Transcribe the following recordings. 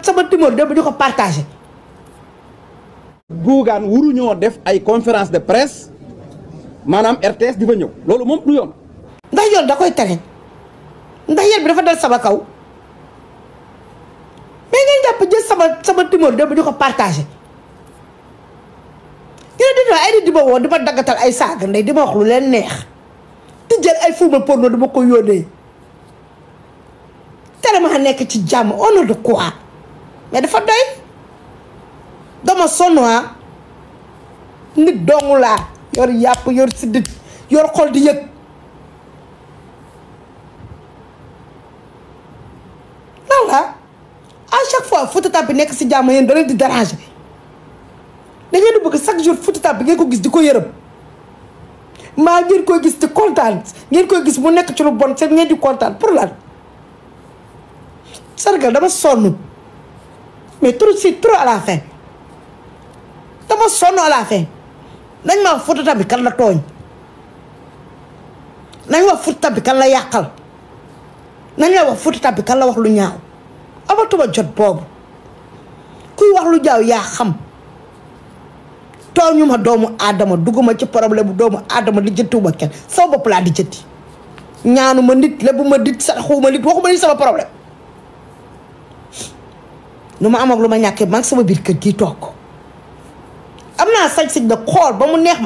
sama numéro dem di ko partagé. Bougane waruñoo def ay conférence de presse maanaam RTS di fa ñëw loolu moom du yoon. ndax yoon da koy tere ndax yéen bi dafa dal sama kaw mais ngeen jàpp jël sama numéro dem di ko partagé. yéen di ay nit di ma woo di ma daggatal ay saaga ndey di ma wax lu leen neex di jël ay film porno di ma ko yónnee tere ma nekk ci jàmm au nom de quoi mais dafa doy dama sonn nit dongu laa yor yàpp yor siddit yor xol di yëg lan la à chaque fois Fouta Tampi nekk si jàmm yéen da leen di déranger da ngeen di bëgg chaque jour Fouta Tampi ngeen ko gis di ko yërëm maa ngeen koy gis di kontaan ngeen koy gis mu nekk ci lu bon seen ngeen di kontaan pour lan Sargal dama sonn mais trop c'est trop à la fin dama sonn à la fin nañ ma wax Fouta Tampi kan la tooñ nañ wax Fouta Tampi kan la yàqal nañ la wax Fouta Tampi kan la wax lu ñaaw amatuma jot boobu kuy wax lu jaaw yaa xam tooñu ma doomu aadama dugguma ci problème bu doomu aadama di jëntuwuma kenn sama bopp laa di jënti ñaanu ma nit lebu ma nit saraxuma nit waxuma nit sama problème lu ma am ak lu ma ñàkkee man sama biir kër gii toog am naa sañ-sañ na xool ba mu neex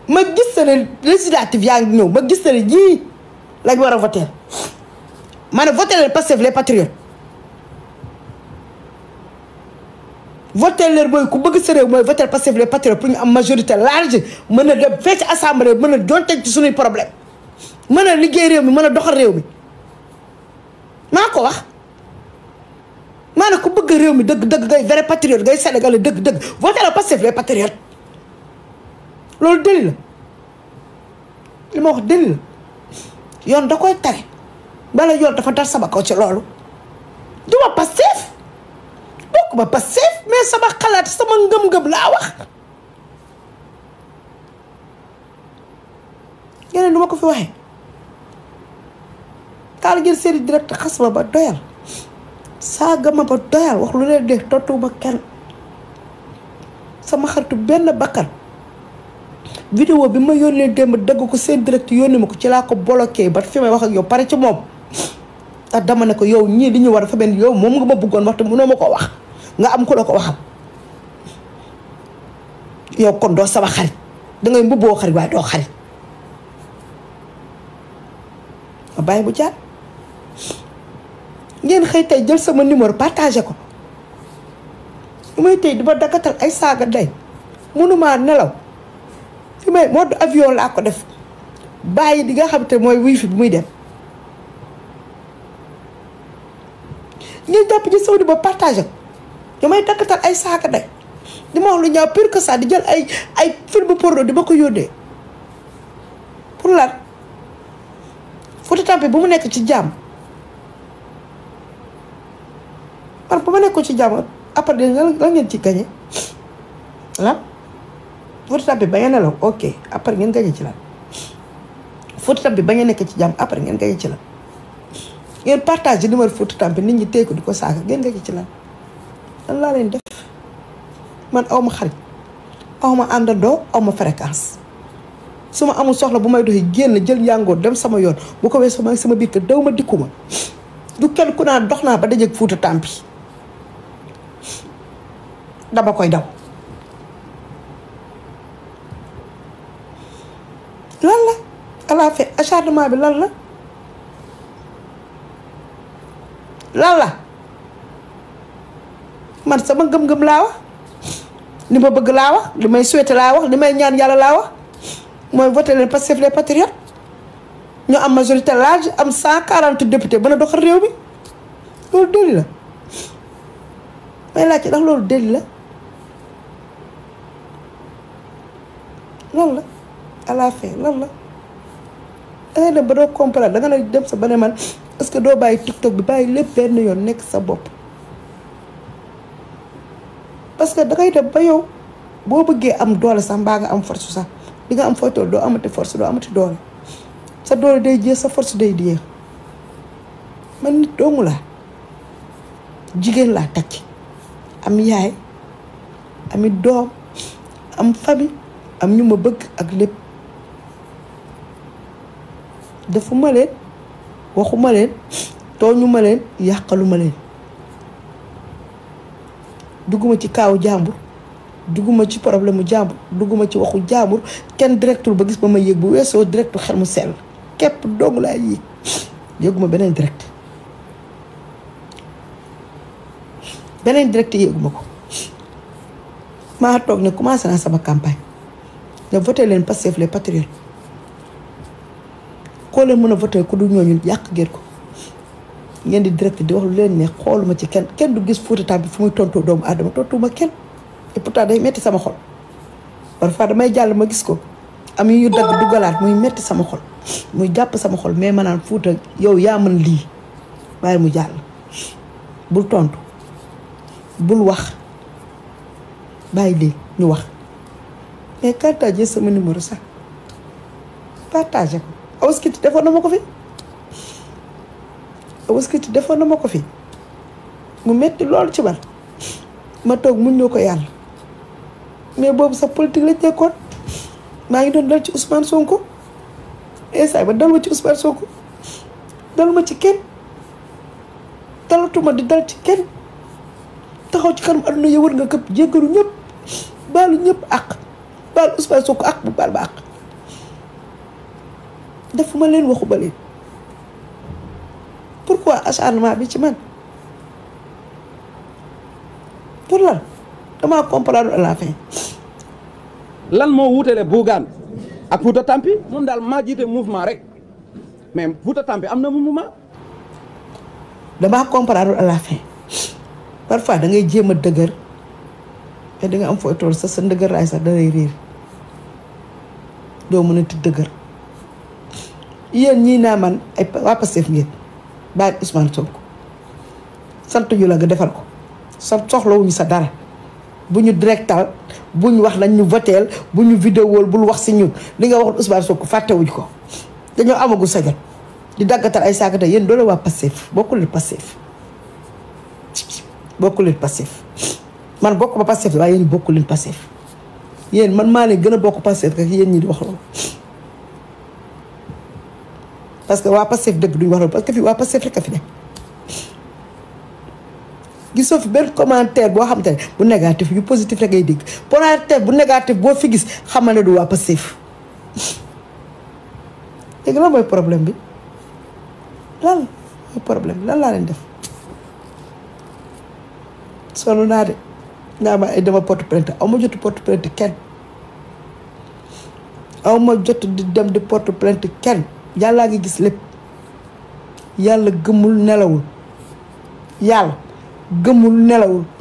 ma gis ne législative yaa ngi ñëw ma gis ne ñii lañ war a voter ma ne voter leen Pastef les patriotes voter leen mooy ku bëgg sa réew mooy voter Pastef les patriotes pour ñu am majorité large mën a dem fee ci assemblée mën a jonte ci suñuy problème mën a liggéey réew mi mën a doxal réew mi maa ko wax maa ne ku bëgg réew mi dëgg ngay vrai patriote ngay sénégalais dëgg voter la Pastef les patriotes loolu déli la li ma wax déli la yoon da koy tere bala yoon dafa dar sama kaw ci loolu duma Pastef bokkuma Pastef mais sama xalaat sama ngëm-ngëm laa wax yeneen du ma ko fi waxee kaal ngeen série direct xas ma ba doyal saaga ma ba doyal wax lu leen dee tontuma kenn sama xaritu benn bakkan vidéo bi ma yónnee démb dëgg ko seen direct yónnee ma ko ci laa ko bloqué ba fi may wax ak yow pare ci moom ndax dama ne ko yow ñii li ñu war a fa benn yow moom nga ma bëggoon wax te mënoo ma ko wax nga am ku la ko waxam yow kon doo sama xarit dangay mbubboo xarit waaye doo xarit ma bàyyi bu jaar ngeen xëy tey jël sama numéro partagé ko lu may tey di ma dakkatal ay saaga day mënumaa nelaw fi may mode avion laa ko def bàyyi di nga xam te mooy wifi bi muy dem ngeen jàpp ci sama numéro partagé ko ñu may dakkatal ay saaga day di ma wax lu ñaaw pire que ça di jël ay film porno di ma ko yónnee pour lan Fouta Tampi bu mu nekk ci jàmm man bu ma nekkoon ci jàmm après lan ngeen ci gañe lan Fouta Tampi ba ngeen nelaw ok après ngeen gañe ci lan Fouta Tampi ba ngeen nekk ci jàmm après ngeen gañe ci lan ngeen partage numéro Fouta Tampi nit ñi téye ko di ko saaga ngeen gañe ci lan laa leen def man awma xarit awma àndandoo awma fréquence su ma amul soxla bu may doxee génn jël yàngoor dem sama yoon bu ko weesoo sama biir kër daw ma dikkuma du kenn ku naan dox naa ba dajeeg Fouta Tampi dama koy daw lan la à la fin acharnement bi lan la man sama ngëm-ngëm laa wax li ma bëgg laa wax li may souhaité laa wax li may ñaan yàlla laa wax mooy voté leen Pastef les patriotes ñu am majorité large am 140 députés mën a doxal réew mi loolu déli la may laajte ndax loolu déli la lan la à la fin lan la dangay dem ba doo comprendre danga ne dem sa ba ne man est-ce que doo bàyyi TikTok bi bàyyi lépp benn yoon nekk sa bopp parce que dangay dem ba yow boo bëggee am doole sax mbaa nga am force sax di nga am fooy tool doo amati force doo amati doole sa doole day jeex sa force day jeex man nit doomu laa jigéen laa takk am yaay ami doom am famille am ñu ma bëgg ak lépp defuma leen waxuma leen tooñuma leen yàqaluma leen dugguma ci kaawu jàmbur dugguma ci problème mu jàmbur dugguma ci waxu jàmbur kenn directul ba gis ba ma yéeg bu weesoo directu xel mu sell képp dong laa yéeg yéeguma beneen direct yéeguma ko maa toog ne commencé naa sama campagne ne voté leen Pastef les patriotes koo leen mën a voté ku du ñooñu yàq ngeen ko ngeen di direct di wax lu leen ne xooluma ci kenn du gis Fouta Tampi fu muy tontoo doomu aadama tontuma kenn et pourtant day metti sama xol parfois damay jàll ma gis ko am yu dagg dugalaat muy metti sama xol muy jàpp sama xol mais ma naan Fouta yow yaa mën lii bàyyi mu jàll bul tontu bul wax bàyyi lii ñu wax mais partagé sama numéro sax partagé ko Awouskity defoon na ma ko fi Awouskity defoon na ma ko fi mu metti loolu ci man ma toog muñ ñoo ko yàlla mais boobu sax politique lañ nekkoon maa ngi doon dal ci Ousmane Sonko instant ba dal ma ci Ousmane Sonko dal ma ci kenn dalatuma di dal ci kenn taxaw ci kanam àdduna yi wër nga këpp jéggalu ñëpp baalu ñëpp ak baalu Ousmane Sonko ak bu baal ba ak defuma leen waxuma leen pourquoi acharnement bi ci man pour lan damaa comprendre à la fin. lan moo wutale Bougane ak Fouta Tampi moom daal maa jiite mouvement rek mais Fouta Tampi am na mouvement. damaa comprendre à la fin parfois da ngay jéem a dëgër mais da nga am fooy tool sa ndëgër raay sax da lay réer doo mën a ti dëgër yéen ñii naa man ay waa Pastef ngeen bàyyi Ousmane Sonko sant ñu la nga defal ko sa soxlawuñu sa dara bu ñu directal bu ñu wax lañ ñu voteel bu ñu vidéo bul wax si ñun li nga waxul Ousmane Sonko fàttewuñ ko dañoo amagul sa jot di daggatal ay saakata yéen doole waa Pastef bokkul leen Pastef man bokk ba Pastef waaye yéen bokkul leen Pastef yéen man maa leen gën a bokk Pastef rek yéen ñi di wax loolu parce que waa Pastef dëgg duñ wax loolu parce que fii waa Pastef rek a fi ne gisoo fi benn commentaire boo xamante ne bu négatif yu positif rek ngay dégg commentaire bu négatif boo fi gis xamal ne du waa Pastef léegi lan mooy problème bi lan mooy problème lan laa leen def sonn naa de naa ma ay dama porte plainte aw ma jotu porte plainte kenn aw ma jot di dem di porte plainte kenn yàllaa ngi gis lépp yàlla gëmul nelawul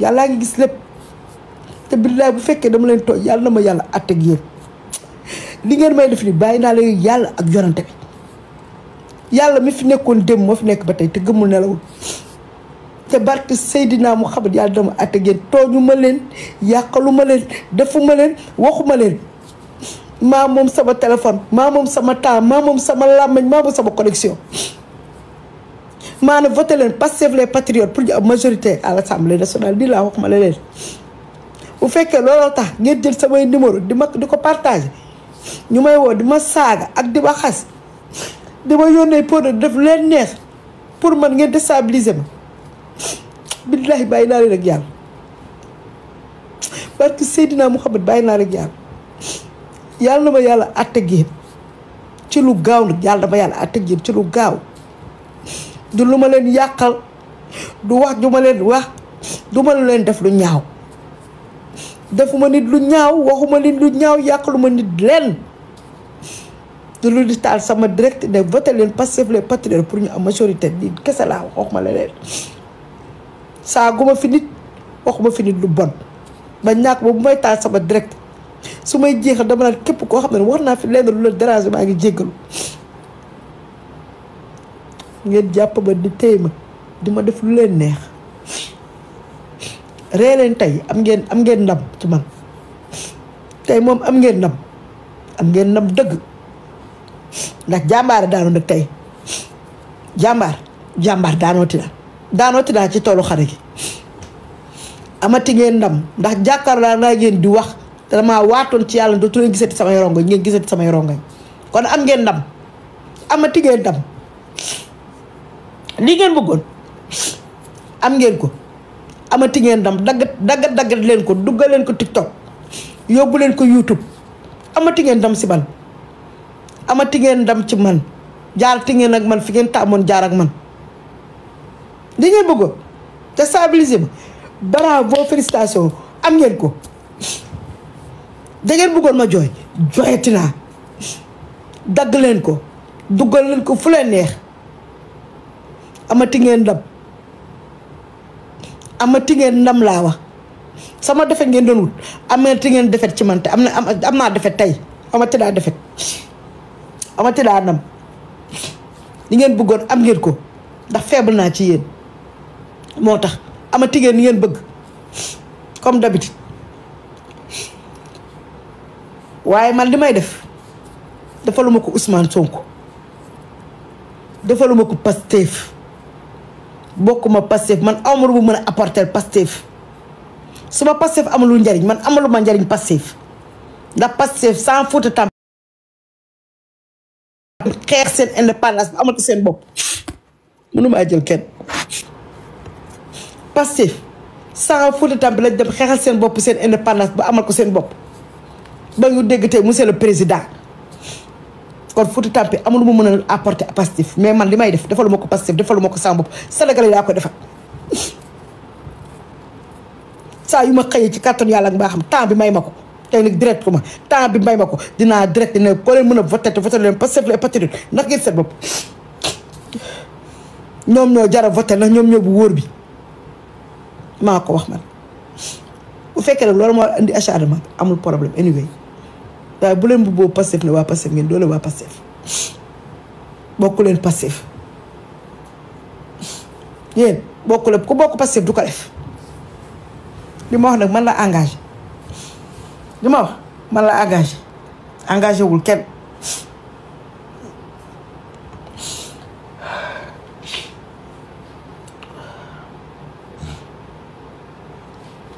yàllaa ngi gis lépp te billaay bu fekkee dama leen tooñ yàlla na ma yàlla àtte ak yéen li ngeen may def ni bàyyi naa leen yàlla ak yonante bi yàlla mi fi nekkoon démb moo fi nekk ba tey te gëmul nelawul te barke Seydina Muhammad yàlla dama àtte ak yéen tooñu ma leen yàqalu ma leen defu ma leen waxu ma leen maa moom sama téléphone maa moom sama temps maa moom sama làmmiñ maa moom sama connexion maa ne voté leen Pastef les patriotes pour ñu am majorité à l'Assemblée nationale di laa wax ma la leen bu fekkee looloo tax ngeen jël samay numéro di ko partager ñu may woo di ma saaga ak di ma xas di ma yónnee pour def leen neex pour man ngeen déstabiliser ma billahi bàyyi naa leen ak yàlla parce que Seydina Mouhamed bàyyi naa leen ak yàlla yàlla na ma yàlla àtte génn ci lu gaaw nag yàlla na ma yàlla àtte génn ci lu gaaw du lu ma leen yàqal du wax ju ma leen wax du ma leen def lu ñaaw defuma nit lu ñaaw waxuma nit lu ñaaw yàqaluma nit leen du lu di taal sama direct ne voté leen Pastef les patriotes pour ñu am majorité di kese laa waxuma la leen saa guma fi nit waxuma fi nit lu bon ba ñàkk ba bu may taal sama direct su may jeexal dama naan képp koo xam ne war naa fi lenn lu la déranger maa ngi jéggalu ngeen jàpp ba di téy ma di ma def lu leen neex ree leen tey am ngeen ndam ci man tey moom am ngeen ndam dëgg ndax jàmbaar daanoo nag tey jàmbaar daanoo ti na daanooti naa ci toolu xare gi amati ngeen ndam ndax jàkkaarloo laa ngeen di wax te damaa waatoon ci yàlla dootu leen gisati samay rongoñ ngeen gisati samay rongoñ kon am ngeen ndam amati ngeen ndam lii ngeen bëggoon am ngeen ko amati ngeen ndam daggat leen ko duggal leen ko TikTok yóbbu leen ko YouTube amati ngeen ndam si man amati ngeen ndam ci man jaarati ngeen ak man fi ngeen tàmmoon jaar ak man li ngeen bëggoon te stabiliser ma bravo félicitation am ngeen ko da ngeen bëggoon ma jooy jooyati naa dagg leen ko duggal leen ko fu leen neex amati ngeen ndam amati ngeen ndam laa wax sama defet ngeen doon wut amati ngeen defet ci man te am naa defet tey amati daa defet amati daa ndam li ngeen bëggoon am ngeen ko ndax faible naa ci yéen moo tax amati ngeen ni ngeen bëgg comme d'habitude waaye man li may def defaluma ko Ousmane Sonko defaluma ko Pastef bokkuma Pastef man amul bu mën a apporter Pastef su ma Pastef amulul njariñ man amaluma njariñ Pastef ndax Pastef sans Fouta Tampi xeex seen indépendance bi amal ko seen bopp mënumaa jël kenn Pastef sans Fouta Tampi lañ dem xeexal seen bopp seen indépendance ba amal ko seen bopp ba ñu dégg tey monsieur le président kon Fouta Tampi amul mu mën a apporter Pastef mais man li may def defaluma ko Pastef defaluma ko sama bopp Sénégalais yaa ko defal saa yu ma xëyee ci kàttan yàlla nga xam temps bi may ma ko tey nag direct ko ma temps bi may ma ko dinaa direct ne ko leen mën a voté te voté leen Pastef les patriotes ndax ngeen seen bopp ñoom ñoo jara voté ndax ñoom ñoo bu wóor bi maa ko wax man bu fekkee nag loolu moo indi acharnement amul problème anyway waaye bu leen bu boobu Pastef ne waa Pastef ngeen doole waa Pastef bokku leen Pastef yéen bokku leen ku bokk Pastef du ko def li ma wax nag man la engagé li ma wax man la engagé wul kenn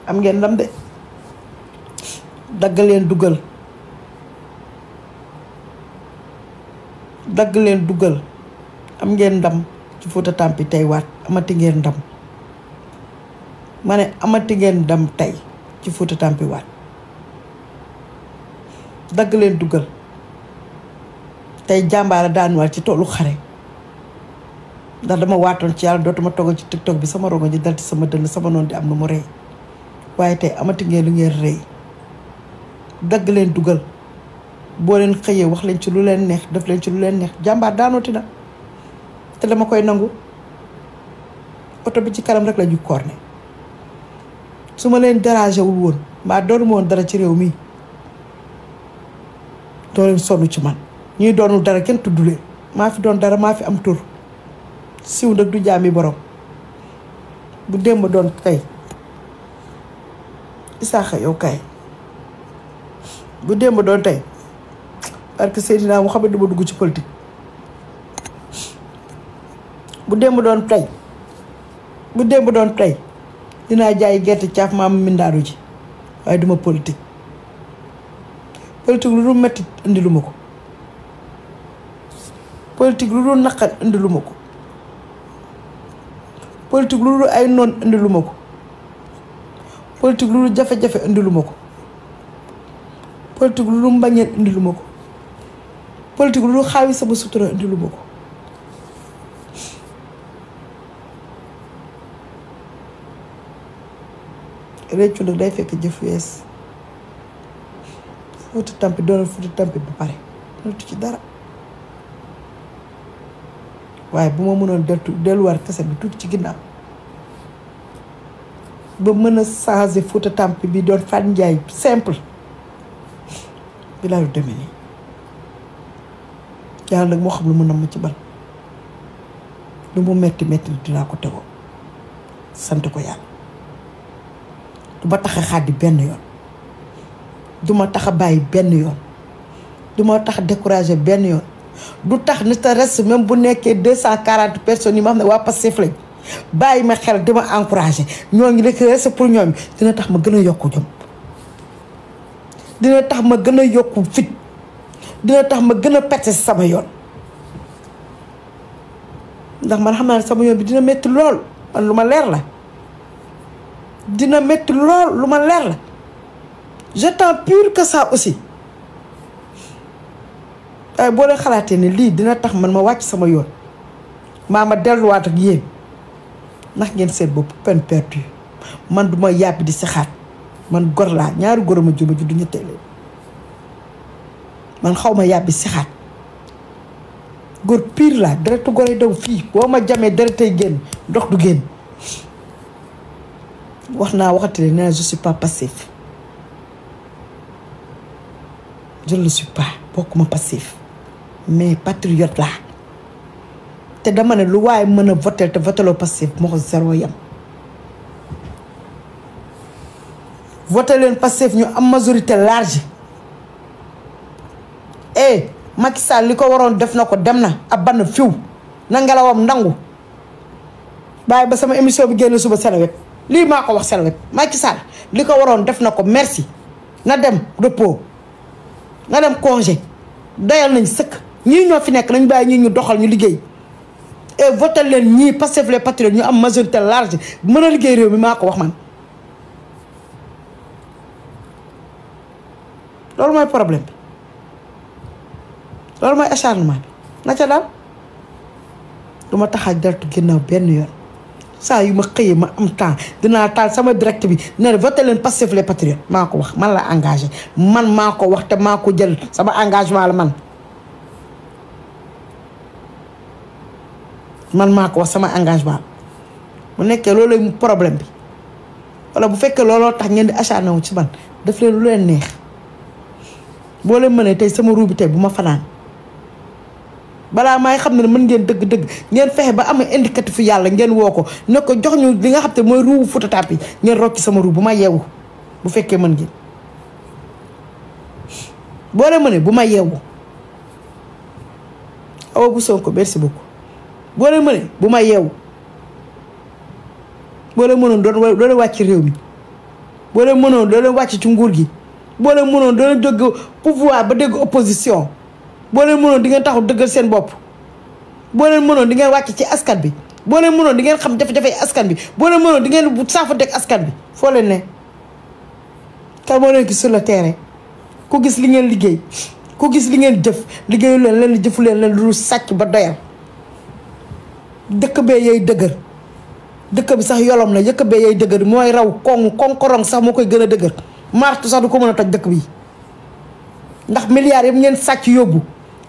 am ngeen ndam de dagg leen dugal am ngeen ndam ci Fouta Tampi tey waat amati ngeen ndam ma ne amati ngeen ndam tey ci Fouta Tampi waat dagg leen dugal tey jàmbaara daanuwaat ci toolu xare ndax dama waatoon ci yàlla dootuma togg ci TikTok bi sama rongo ji dal ci sama dënn sama noon di am na mu rëy waaye tey amati ngeen lu ngeen rëy dagg leen dugal boo leen xëyee wax leen ci lu leen neex def leen ci lu leen neex jàmbaar daanooti na te dama koy nangu oto bi ci kanam rek la ñu corné su ma leen dérangé wul woon mbaa doonuma woon dara ci réew mi doo leen sonn ci man ñuy doonul dara kenn tudd leen maa fi doon dara maa fi am tur siw nag du jaami borom bu démb doon kay Isaaxa yow kay bu démb doon tey parce que Seydina Muhammad duma dugg ci politique bu démb doon tey dinaa jaay gerte caaf maam mindaadu ji waaye duma politique lu dul metti indi lu ma ko politique lu dul naqar indi lu ma ko politique lu dul ay noon indi lu ma ko politique lu dul jafe-jafe indi lu ma ko politique lu dul mbañeel indi lu ma ko politique lu dul xaawi sama sutura indi lu ma ko réccu nag day fekk jëf wees Fouta Tampi doonal Fouta Tampi ba pare mënatu ci dara waaye bu ma mënoon delluwaat kese bi tuuti ci ginnaaw ba mën a changer Fouta Tampi bi doon Fat Ndiaye simple bi laa lu demee nii yàlla nag moo xam lu mu nam ma ci ban lu mu metti dinaa ko tegoo sant ko yàlla du ma tax a xàddi benn yoon du ma tax a bàyyi benn yoon du ma tax a découragé benn yoon du tax ne te reste même bu nekkee 240 personnes yi ma xam ne waa Pastef lañ bàyyi ma xel di ma encouragé ñooñu rek c'est pour ñooñu dina tax ma gën a yokku jom dina tax ma gën a yokku fit dina tax ma gën a perte si sama yoon ndax man xam naa ne sama yoon bi dina métti lool man lu ma leer la dina métti lool lu ma leer la j'attends pur que ça aussi waaye boo leen xalaatee ne lii dina tax man ma wàcc sama yoon maa ma delluwaat ak yéen ndax ngeen seet bopp peine perdue man du ma yàbbi di saxaat man gor laa ñaari gor ma juma ju du ñettee leen man xaw ma yàbbi saxaat góor pire laa deretu gore daw fii boo ma jamee deretay génn ndox du génn wax naa waxati ne nee je suis pas passif je ne le suis pas bokkuma passif mais patriote laa te dama ne lu waaye mën a voter te voteloo passif moo ko zéro yam voté leen passif ñu am majorité large Macky Sall li ko waroon def na ko dem na ab bann fiw na ngelawam ndangu bàyyi ba sama émission bi génn suba Seneweb lii maa ko wax Seneweb Macky Sall li ko waroon def na ko merci na dem repos na dem congé doyal nañ sëkk ñii ñoo fi nekk nañ bàyyi ñii ñu doxal ñu liggéey et voté leen ñii Pastef les patriotes ñu am majorité large mën a liggéey réew mi maa ko wax man loolu mooy problème bi loolu mooy acharnement bi na ca daal du ma tax a deltu ginnaaw benn yoon saa yu ma xëyee ma am temps dinaa taal sama direct bi ne voté leen Pastef les patriotes maa ko wax man la engagé man maa ko wax te maa ko jël sama engagement la man maa ko wax sama engagement bu nekkee loolu problème bi wala bu fekkee looloo tax ngeen di acharné wu ci man def leen lu leen neex boo leen mënee tey sama ruu bi tey bu ma fanaan balaa maay xam ne mën ngeen dëgg-dëgg ngeen fexe ba am indicatif fi yàlla ngeen woo ko ne ko jox ñu li nga xam te mooy ruu Fouta Tampi ngeen rocci sama ruu bu ma yeewu bu fekkee mën ngeen boo leen mënee bu ma yeewu awa bu Sonko merci beaucoup boo leen mënee bu ma yeewu boo leen mënoon doon wàcc réew mi boo leen mënoon doon wàcc ci nguur gi boo leen mënoon doon jóg pouvoir ba dégg opposition boo leen mënoon di ngeen taxaw dëggal seen bopp boo leen mënoon di ngeen wàcc ci askan bi boo leen mënoon di ngeen xam jafe-jafe askan bi boo leen mënoon di ngeen saafanteeg askan bi foo leen ne kan moo leen gis sur le terrain ku gis li ngeen liggéey ku gis li ngeen jëf liggéeyu leen jëfu leen lu sàcc ba doyal dëkk bee yay dëgër dëkk bi sax yolom na yëkk bee yay dëgër mooy raw konkorong sax moo koy gën a dëgër martu sax du ko mën a toj dëkk bi ndax milliards yëpp ngeen sàcc yóbbu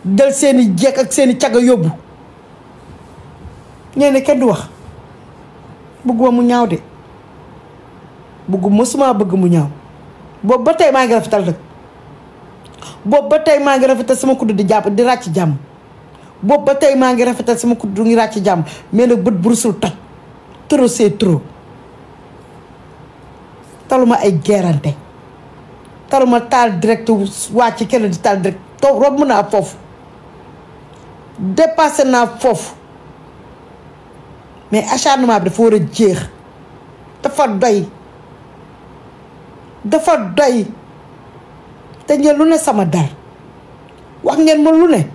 del seeni jeeg ak seeni caga yóbbu ñee ne kenn du wax bëgguma mu ñaaw de mësuma bëgg mu ñaaw boobu ba tey maa ngi rafetal rek boobu ba tey maa ngi rafetal sama kudd di jàpp di ràcc jàmm boobu ba tey maa ngi rafetal sama kudd du ngi ràcc jàmm mais nag bët bu rusul toj trop c'est trop taluma ay gerante taluma taal direct wàcc kenn di taal direct toog romb naa foofu dépassé naa foofu mais acharnement bi dafa war a jeex dafa doy te ngeen lu ne sama dar wax ngeen ma lu ne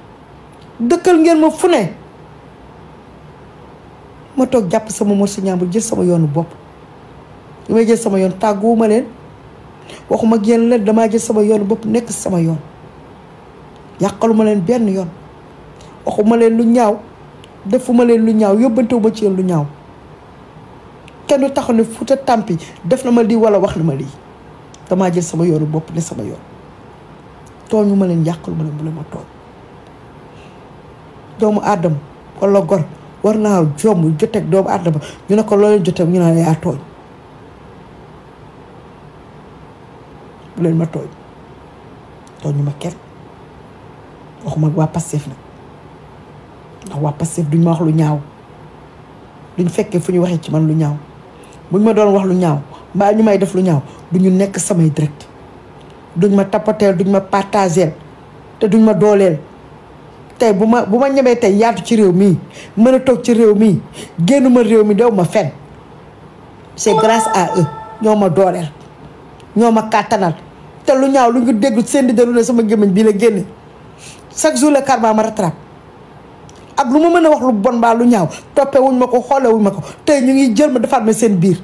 dëkkal ngeen ma fu ne ma toog jàpp sama morsi ñaambur jël sama yoonu bopp li may jël sama yoon tàgguwuma leen waxuma ak yéen leen damaa jël sama yoonu bopp nekk sama yoon yàqaluma leen benn yoon waxuma leen lu ñaaw defuma leen lu ñaaw yóbbantewuma ci yéen lu ñaaw kenn du taxaw ne Fouta Tampi def na ma lii wala wax na ma lii damaa jël sama yoonu bopp ne sama yoon tooñu ma leen yàqaluma leen bu leen ma tooñ doomu aadama wala gor war naa jomb joteeg doomu aadama ñu ne ko looleen joteeg ñu ne la yaa tooñ bu leen ma tooñ tooñu ma kenn waxuma waa Pastef nag ndax waa Pastef duñ ma wax lu ñaaw duñ fekkee fu ñu waxee ci man lu ñaaw buñ ma doon wax lu ñaaw mbaa ñu may def lu ñaaw duñu nekk samay direct duñ ma tappateel duñ ma partageel te duñ ma dooleel tey bu ma ñemee tey yaatu ci réew mii mën a toog ci réew mii génnuma réew mi dew ma fen c'est grâce à eux ñoo ma dooleel ñoo ma kàttanal te lu ñaaw lu ñu dégg seen di dalu ne sama gémmiñ bii la génne chaque jour le karma ma rattrape ak lu ma mën a wax lu bon baa lu ñaaw toppee wuñ ma ko xoolee wuñ ma ko tey ñu ngi jël ma defaat ma seen biir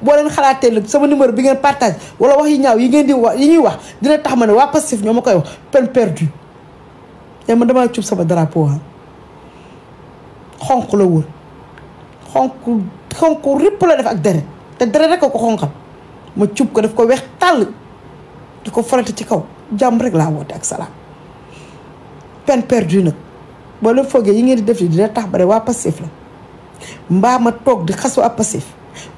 boo leen xalaatee nag sama numéro bi ngeen partage wala wax yi ñaaw yi ngeen di wax yi ñuy wax dina tax ma ne waa Pastef ñoo ma koy wax peine perdue te man damaa cub sama drapeau xonq la woon xonq ripp la def ak deret te deret rek ko xonqal ma cub ko def ko weex tàll di ko farate ci kaw jàmm rek laa woote ak salaam peine perdue nag boo leen foogee yi ngeen di def li dina tax ba ne waa Pastef la mbaa ma toog di xas waa Pastef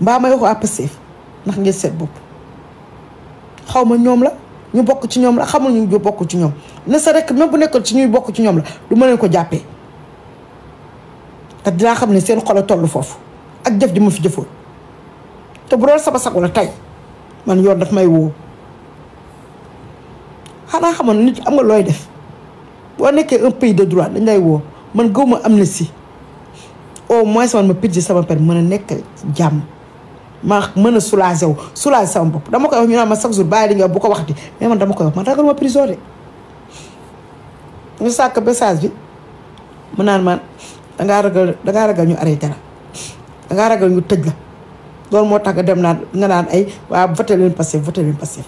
mbaa may wax waa Pastef ndax ngeen seet bopp xaw ma ñoom la ñu bokk ci ñoom la xamul ñu bokk ci ñoom ne sa rek même bu nekkoon ci ñuy bokk ci ñoom la du ma leen ko jàppee te dinaa xam ne seen xol a toll foofu ak jëf ji ma fi jëfoon te bu doon sama sago la tey man yoon daf may woo xanaa xamoon nit am nga looy def boo nekkee un pays de droit dañ lay woo man gëw ma amnistie au moins man ma pidji sama pen mën a nekk jàmm ma mën a soulager sama bopp dama koy wax ñu naan ma chaque jour bàyyi li nga bu ko waxati mais man dama koy wax man ragal ma prison de ñu sàkk message bi mu naan man dangaa ragal ñu arrêté la dangaa ragal ñu tëj la loolu moo tax nga dem naan nga naan ay waa voté leen Pastef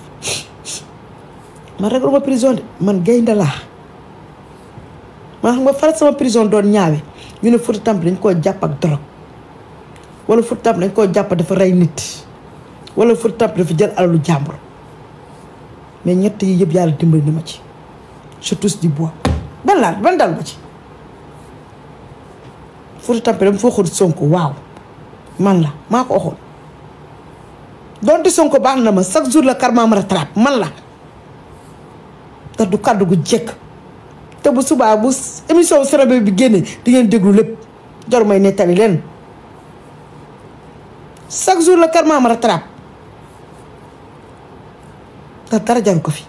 man ragal ma prison de man gaynde laa man xam nga faral sama prison doon ñaawe ñu ne Fouta Tampi dañ koo jàpp ak drogue wala Fouta Tampi dañ koo jàpp dafa rey nit wala Fouta Tampi dafa jël alalu jàmbur mais ñett yi yëpp yàlla dimbali na ma ci je touche du bois ban dal ma ci Fouta Tampi dama fa waxoon Sonko waaw man la maa ko waxoon donte Sonko baax na ma chaque jour la karma ma rattrape man la te du kàddu gu jekk te bu subaa bu émission Sénégal bi génne di ngeen déglu lépp jor may nettali leen chaque jour la karma ma rattrape te dara jaru ko fi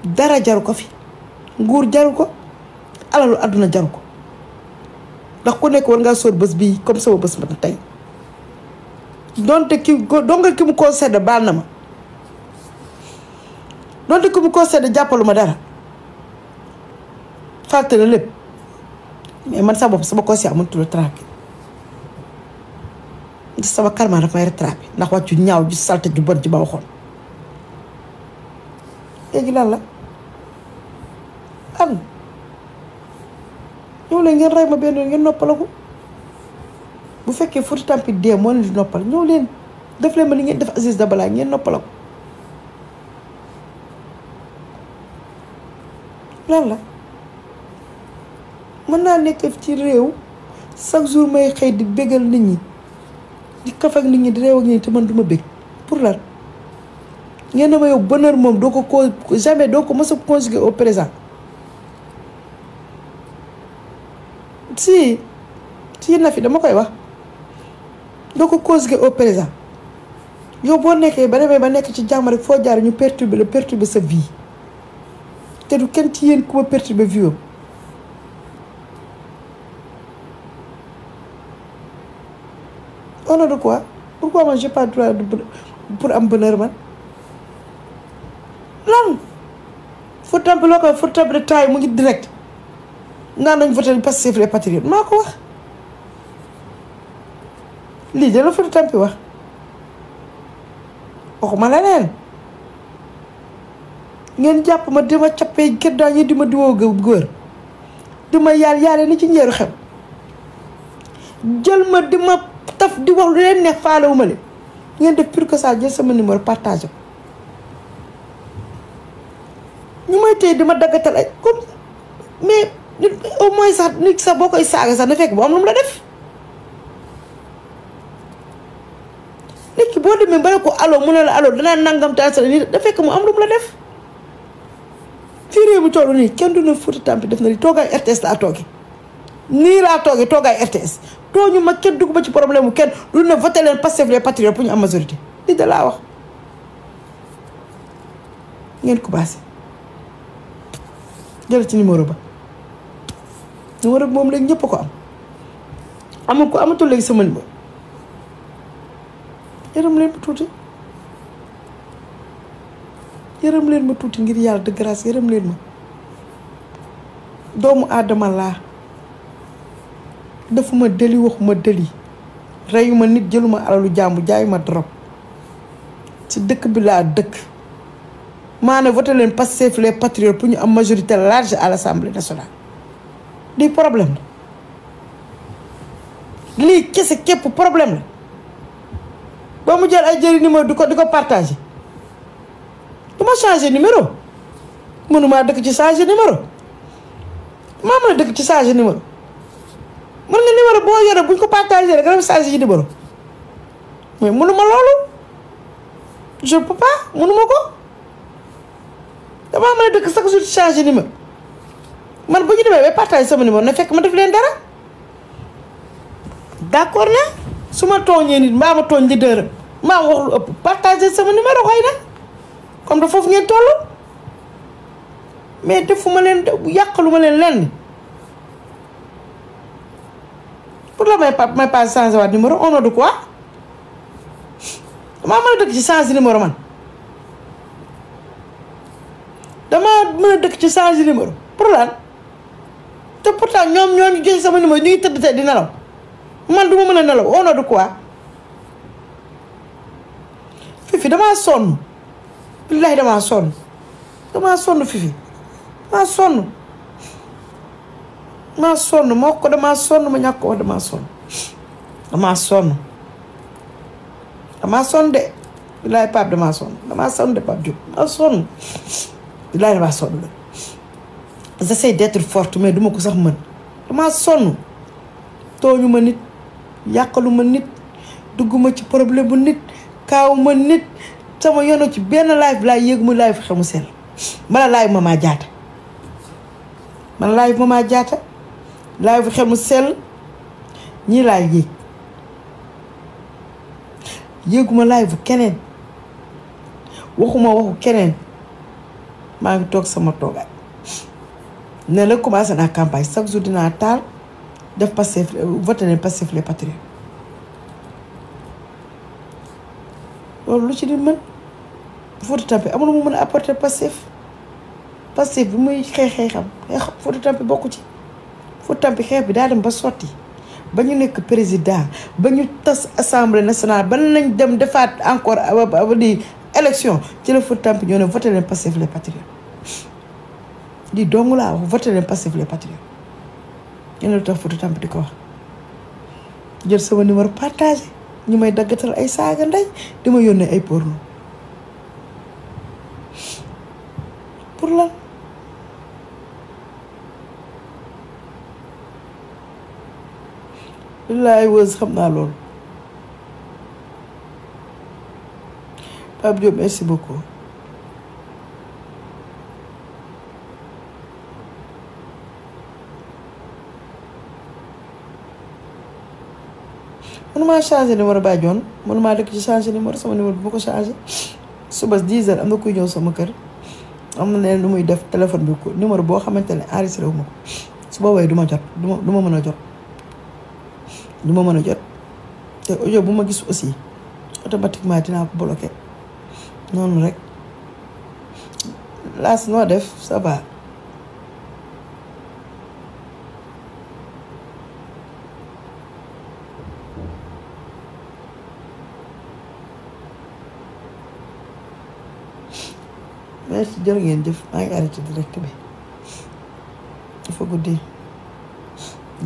dara jaru ko fi nguur jaru ko alalu àdduna jaru ko ndax ku nekk war ngaa sóor bés bii comme sama bés ma tey donte ki mu concerne baal na ma donte ki mu concerne jàppalu ma dara fàtte na lépp mais man sa bopp sama conscience mënatul a traqué sama karma daf may rattrapé ndax wàccu ñaaw ju salte ju bon ji ba waxoon léegi lan la am ñëw leen ngeen rey ma benn yoon ngeen noppalaku bu fekkee Fouta Tampi dee moo leen di noppal ñëw leen def leen ma ni ngeen def Aziz Dabala ngeen noppalaku lan la mën naa nekk ci réew chaque jour may xëy di bégal nit ñi di kaf ak nit ñi di réew ak ñi te man du ma bég pour lan ngeen dama yow bonheur moom doo ko jamais doo ko mës a conjuguer au présent si na fi dama koy wax doo ko conjuguer au présent yow boo nekkee ba demee ba nekk ci jàmm rek foo jaar ñu perturber sa vie te du kenn ci yéen ku ma perturber vie au nom de quoi pourquoi moi j'ai pas droit pour am bonheur man lan Fouta Tampi loo koy Fouta Tampi de taay mu ngi direct naan nañ voté Pastef les patriotes maa ko wax lii de la Fouta Tampi wax waxuma leneen ngeen jàpp ma dima cappee gëddaa ñi di ma diwoo góor di ma yaale ni ci njeeru xew jël ma di ma taf di wax lu leen neex faalewu ma leen ngeen def pur que ça jël sama numéro partage ko ñu may tey dima daggatal ay comme mais nit au moins sax nit sax boo koy saaga sax na fekk boo am lu mu la def nit ki boo demee ba ne ko allo mu ne la allo danaa nangam te sa nit da fekk mu am lu mu la def fii réew mi toll nii kenn du ne Fouta Tampi def na ni toogaay RTS laa tooge nii laa tooge toogaay RTS tooñu ma kenn dugg ba ci problème mu kenn du ne voté leen Pastef les patriotes pour ñu am majorité lii da laa wax ngeen commencé jël ci numéro ba moom léegi ñëpp ko am amul ko amatul léegi sama numéro yërëm leen ma tuuti ngir yàlla de grâce yërëm leen ma doomu aadama laa defuma deli waxuma deli reyuma nit jëluma alalu jàmbu jaayuma drop ci dëkk bi laa dëkk maanaam voté leen Pastef les patriotes pour ñu am majorité large à l'Assemblée nationale lii problème la lii kese képp problème la ba mu jël ay jëri numéro di ko partagé du ma changé numéro mënumaa dëkk ci changé numéro maa mën a dëkk ci changé numéro mën nga numéro boo yore buñ ko partagé rek nga dem changé ci numéro mais mënuma loolu je peux pas mënuma ko damaa mën a dëkk chaque jour ci changé numéro man bu ñu demee ba partagé sama numéro na fekk ma def leen dara d'accord na su ma tooñee nit mbaa ma tooñ leader maa wax lu ëpp partagé sama numéro xëy na comme da foofu ngeen toll mais defuma leen yàqalu ma leen lenn pour la may pas changé waat numéro au nom de quoi damaa mën a dëkk ci changé numéro man damaa mën a dëkk ci changé numéro pour lan te pourtant ñoom ñoo ñu joxe sama numéro ñu ngi tëdd tey di nelaw man du ma mën a nelaw au nom de quoi Fifi damaa sonn billahi damaa sonn Fifi damaa sonn ma wax ko damaa sonn ma ñàkk ko wax damaa sonn de billahi Pape damaa sonn de Pape Diop damaa sonn billahi damaa sonn la j'essaie d'être forte mais duma ko sax mën damaa sonn tooñu ma nit yàqalu ma nit dugguma ci problème bu nit kaawu ma nit sama yono ci benn live laay yéegu mu live xel mu sell man live Mama Diatta live xel mu sell ñii laay yéeguma live keneen waxuma waxu keneen maa ngi toog sama toogaay ne la commencé naa campagne chaque jour dinaa taal def Pastef voté leen Pastef les patriotes loolu lu ci di mën Fouta Tampi amul mu mën a apporter Pastef bi muy xeexam Fouta Tampi bokku ci Fouta Tampi xeex bi daa dem ba sotti ba ñu nekk président ba ñu tas assemblée nationale ba nañ dem defaat encore di élection ci la Fouta Tampi ñoo ne voté leen Pastef les patriotes di dong laa wax voté leen Pastef les patriotes ñu ne lu tax Fouta Tampi di ko wax jël sama numéro partagé ñu may daggatal ay saaga ndey di ma yónnee ay porno pour lan billaay wës xam naa loolu Pape Diop merci beaucoup mënumaa changé numéro Baye Dione mënumaa dëkk ci changé numéro sama numéro bu ma ko changé suba 10 heures am na kuy ñëw sama kër am na leen lu muy def téléphone bi ko numéro boo xamante ne enregistré wu ma ko su boobaa du ma jot du ma mën a jot te audio bu ma gis aussi automatiquement dinaa ko bloqué noonu rek laas noo def ça va merci jërë ngeen jëf maa ngi arrêté direct bi dafa guddi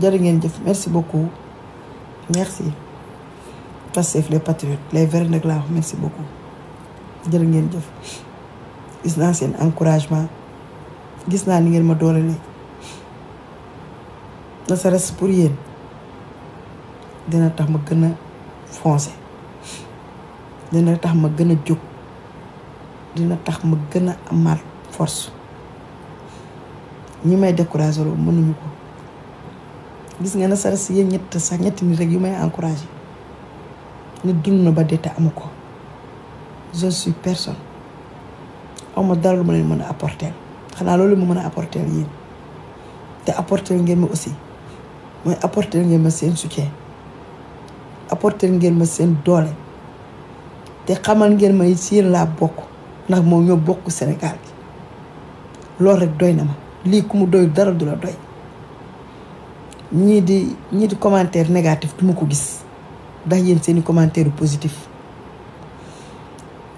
jërë ngeen jëf merci beaucoup merci Pastef les patriotes les verts nag laa wax merci beaucoup jërë ngeen jëf gis naa seen encouragement gis naa ni ngeen ma doolele ne serait-ce pour yéen dina tax ma gën a foncé dina tax ma gën a jóg dina tax ma gën a amaat force ñi may découragé loolu mënuñu ko gis nga ne serait-ce yéen ñetti nit rek yu may encouragé nit dund na ba dee te amu ko je suis personne awma dara lu ma leen mën a apporter xanaa loolu ma mën a apporter yéen te apporter ngeen ma aussi mooy apporter ngeen ma seen soutien apporter ngeen ma seen doole te xamal ngeen ma si yéen laa bokk ndax moom ñoo bokk Sénégal gi loolu rek doy na ma lii ku mu doy dara du la doy ñii di commentaire négatif du ma ko gis ndax yéen seeni commentaire positif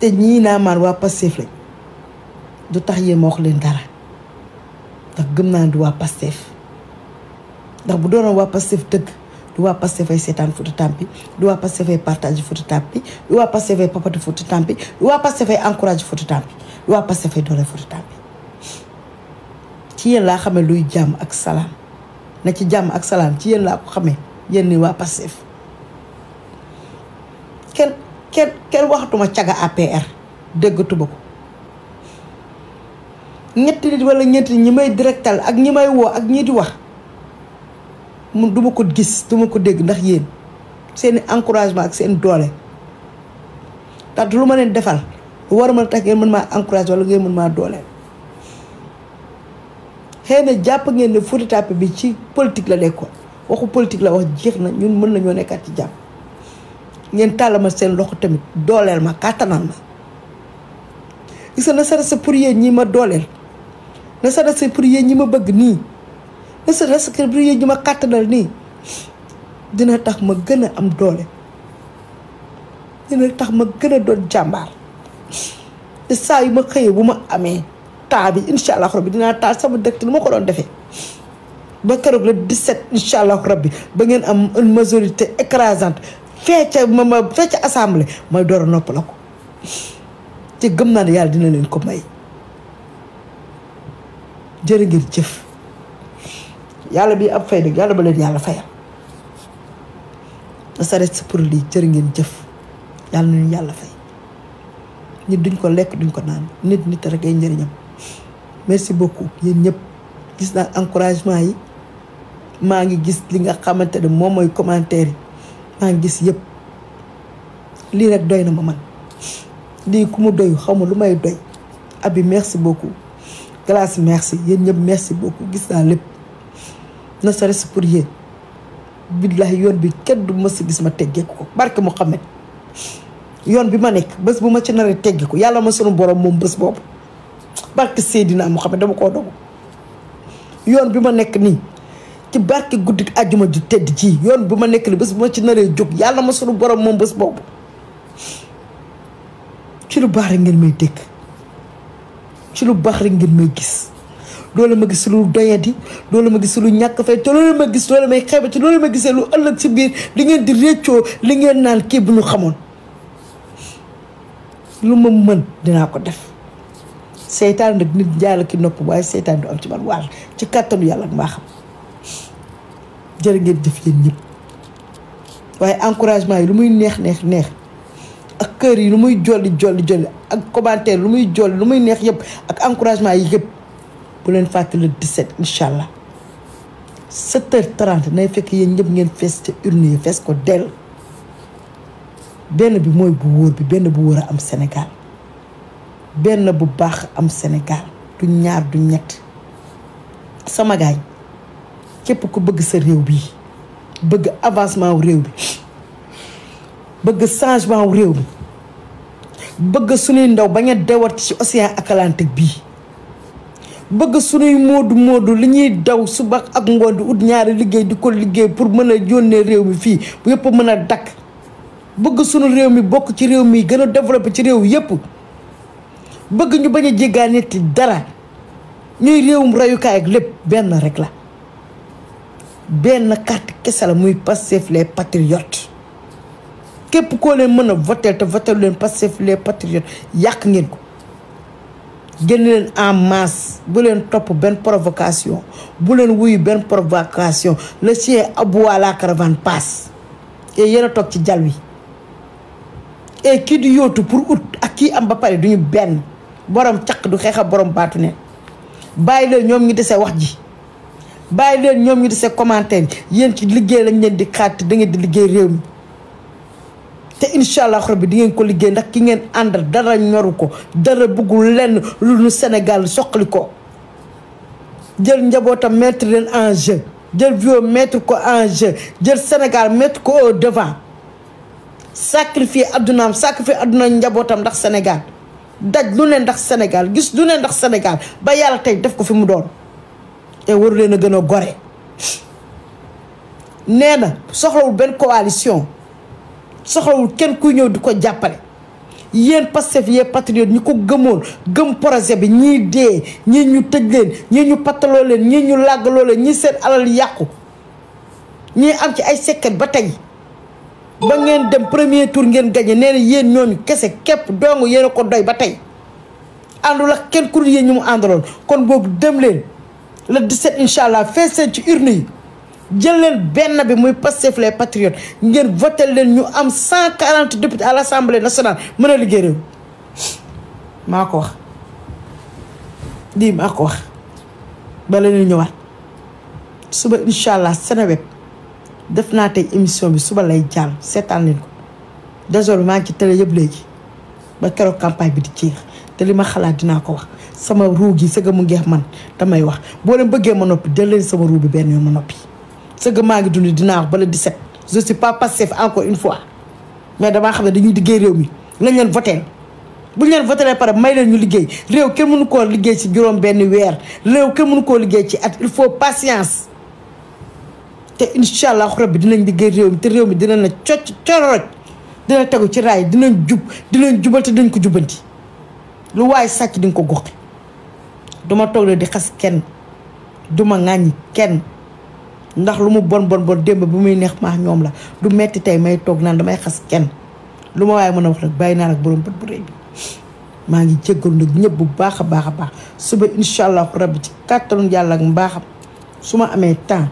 te ñii naa maan waa Pastef lañ du tax yéen ma wax leen dara ndax gëm naa du waa Pastef ndax bu doonoon waa Pastef dëgg du waa Pastef ay seetaan Fouta Tampi du waa Pastef ay partage Fouta Tampi du waa Pastef ay papati Fouta Tampi du waa Pastef ay encourage Fouta Tampi du waa Pastef ay doole Fouta Tampi ci yéen laa xamee luy jàmm ak salaam na ci jàmm ak salaam ci yéen laa ko xamee yéen ni waa Pastef kenn waxatuma caga APR déggatuma ko ñetti nit wala ñeenti ñi may directal ak ñi may woo ak ñi di wax mun duma ko gis duma ko dégg ndax yéen seeni encouragement ak seen doole ndax lu ma leen defal lu war a mën a tax ngeen mën maa encouragé wala ngeen mën maa dooleel xëy na jàpp ngeen ne Fouta Tampi bi ci politique la nekkoon waxu politique la wax jeex na ñun mën nañoo nekkaat ci jàmm ngeen tàllama seen loxo tamit dooleel ma kàttanal ma gis nga na sa pour yéen ñi ma dooleel na sa pour yéen ñi ma bëgg nii na sa pour yéen ñi ma kàttanal nii dina tax ma gën a am doole dina tax ma gën a doon jàmbaar te saa yu ma xëyee bu ma amee temps bi incha allah rabbi dinaa taal sama dëkk ni ma ko doon defee ba keroog le 17 incha allah rabbi ba ngeen am une majorité écrasante fecca assemblée mooy door a nopp la ko te gëm naa ne yàlla dina leen ko may jërë ngeen jëf yàlla bi ab fay dëgg yàlla ba leen yàlla fayal na sa res pour lii jërë ngeen jëf yàlla na leen yàlla fay nit duñ ko lekk duñ ko naan nit rek ay njëriñam merci beaucoup yéen ñëpp gis naa encouragement yi maa ngi gis li nga xamante ne moom mooy commentaire yi maa ngi gis yëpp lii rek doy na ma man lii ku mu doy xaw ma lu may doy abi merci beaucoup Glace merci yéen ñëpp merci beaucoup gis naa lépp na sa res pour yéen billahi yoon bi kenn du mës a gis ma teggeeku ko barke Muhammad yoon bi ma nekk bés bu ma ci naree teggi ko yàlla ma sunu borom moom bés boobu barke Seydina Muhammad dama koo dogu yoon bi ma nekk nii ci barke guddi àjjuma ju tedd ji yoon bi ma nekk nii bés bu ma ci naree jóg yàlla ma sunu borom moom bés boobu ci lu baax rek ngeen may dégg ci lu baax rek ngeen may gis loolu ma gis lu doyadi loolu ma gis lu ñàkk fay te loolu ma gis loolu may xeeba te loolu ma gisee lu ëllëg si biir li ngeen di réccoo li ngeen naan kii bu ñu xamoon lu ma mën dinaa ko def seytaan nag nit jaay ki nopp waaye seytaan du am ci man wàll ci kàttanu yàlla ak mbaaxam jërë ngeen jëf yéen ñëpp waaye encouragement yi lu muy neex ak kër yi lu muy jolli ak commentaire lu muy jolli lu muy neex yëpp ak encouragement yi yëpp bu leen fàtte le 17 incha allah 7h30 nay fekk yéen ñëpp ngeen fees te urne yi fees ko dell benn bi mooy bu wóor bi benn bu wóor a am Sénégal benn bu baax am Sénégal du ñaar du ñett sama gaañ képp ku bëgg sa réew bi bëgg avancement wu réew bi bëgg changement wu réew bi bëgg suñuy ndaw bañ a dewat ci océan Atlantique bii bëgg suñuy moodu li ñuy daw suba ak ngoon di ut ñaari liggéey di ko liggéey pour mën a yónnee réew mi fii bu yëpp mën a dakk bëgg suñu réew mi bokk ci réew mi gën a développé ci réew yëpp bëgg ñu bañ a jéggaane ci dara ñuy réewum rayukaay ak lépp benn rek la benn carte kese la muy Pastef les patriotes képp koo leen mën a voter te voter leen Pastef les patriotes yàq ngeen ko génn leen en masse bu leen topp benn provocation bu leen wuyu benn provocation le chien aboie la caravane passe et yéen a toog ci jal wi et kii di yóotu pour ut ak kii am ba pare duñu benn borom caq du xeexa borom baatu ne bàyyi leen ñoom ñu desee wax ji bàyyi leen ñoom ñu desee commentaire yéen ci liggéey lañ leen di xaat da ngeen di liggéey réew mi te incha allah rabbi di ngeen ko liggéey ndax ki ngeen àndal dara ñoru ko dara bëggul lenn lu nu Sénégal soqali ko jël njabootam mettre leen en jeu jël vieux mettre ko en jeu jël Sénégal mettre ko au devant sacrifier addunaam sacrifier adduna njabootam ndax Sénégal daj lu ne ndax Sénégal gis lu ne ndax Sénégal ba yàlla tey def ko fi mu doon te waru leen a gën a gore nee na soxlawul benn coalition soxlawul kenn kuy ñëw di ko jàppale yéen Pastef yéen patriote ñi ko gëmoon gëm projet bi ñii dee ñii ñu tëj leen ñii ñu pattaloo leen ñii ñu làggaloo leen ñii seen alal yàqu ñii am ci ay sekkat ba tey ba ngeen dem premier tour ngeen gagné nee na yéen ñooñu kese képp dong yéen a ko doy ba tey àndul ak kenn ku yéen ñu mu àndaloon kon boobu dem leen le 17 incha allah fees seen ci urne yi jël leen benn bi muy Pastef les patriotes ngeen voté leen ñu am 140 députés à l' assemblée nationale mën a liggéey réew maa ko wax lii maa ko wax ba la ñuy ñëwaat suba incha allah Seneweb def naa tey émission bi suba lay jàll seetaan leen ko désormais maa ngi ci télé yëpp léegi ba keroog campagne bi di jeex te li ma xalaat dinaa ko wax sama ruu gi sëgg mu ngeex man damay wax boo leen bëggee ma noppi jël leen sama ruu bi benn yoon ma noppi sëgg maa ngi dund dinaa wax ba le 17 je suis pas Pastef encore une fois mais damaa xam ne dañuy liggéey réew mi lañ leen voté bu ñu leen voté pare may leen ñu liggéey réew kenn mënu koo liggéey ci juróom benn weer réew kenn mënu koo liggéey ci at il faut patience te incha allah rabbi dinañ liggéey réew mi te réew mi dina na coroj dina tegu ci raay dinañ jub dinañ jubal te dañ ko jubanti lu waaye sàcc di nga ko goxi duma toog ne di xas kenn duma ŋàññi kenn ndax lu mu bon démb bu muy neex maa ñoom la du metti tey may toog naan damay xas kenn lu ma waaye mën a wax nag bàyyi naa nag borom bët bu rëy bi maa ngi jéggalu nag ñëpp bu baax a baax suba incha allah rabbi ci kàttanu yàlla ak mbaaxam su ma amee temps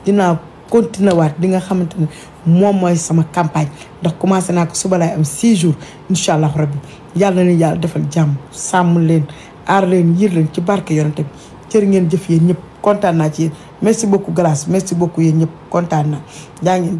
dinaa continuer waat li nga xamante ne moom mooy sama campagne ndax commencé naa ko suba laay am 6 jours incha allah rabbi yàlla na leen yàlla defal jàmm sàmm leen aar leen yiir leen ci barke yonante bi jërë ngeen jëf yéen ñëpp kontaan naa ci yéen merci beaucoup Glace merci beaucoup yéen ñëpp kontaan naa jaa ngeen